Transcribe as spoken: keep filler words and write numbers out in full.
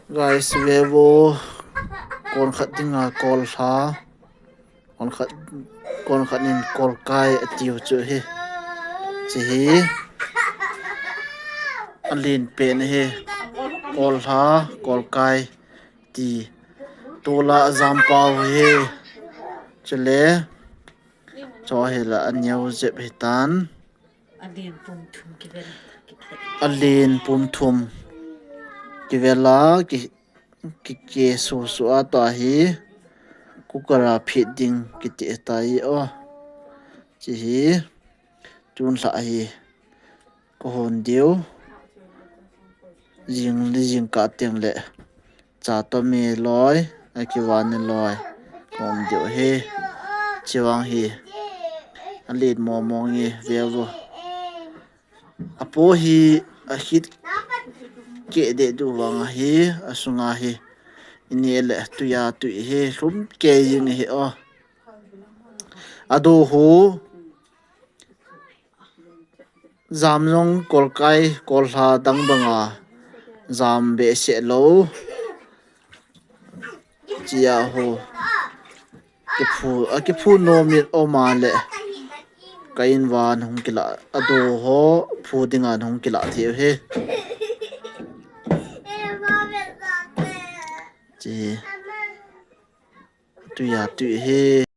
Guys, vevo. Kon khat dinga kol lha. Kon khat, kon khat in kol kai atiu chu hi. Chi hi. Alen pen hi. Kol lha, kol kai ti. Tula jam pau hi. Chule. Cho hi la aneo jep hi tan. Alen pum thum kivel. Alen pum thum. Kivela ki, ki, ki su su a ta hi. Kukara phit ding kiti ta hi o. Chi hi. Tun lha hi. Ko hon diu. Jing li jing ka teng le. Cha to mi loi. A kivan ni loi. Hon diu hi. Chiwang hi. Alen mo mo ngi vevo. Apo hi a hit ke de du vang hi asunga hi. Ini le tuya tui hi lhum ke jing hi o. Ado ho. Jam jong kol kai, kol lha dang dang a. Jam be se lo. Chia ho. Kiphu, a kiphu nom in om a le. Ka in van hung kila, ado ho, phu dinga hung kila thei u hi. Chi. Tuya tui hi.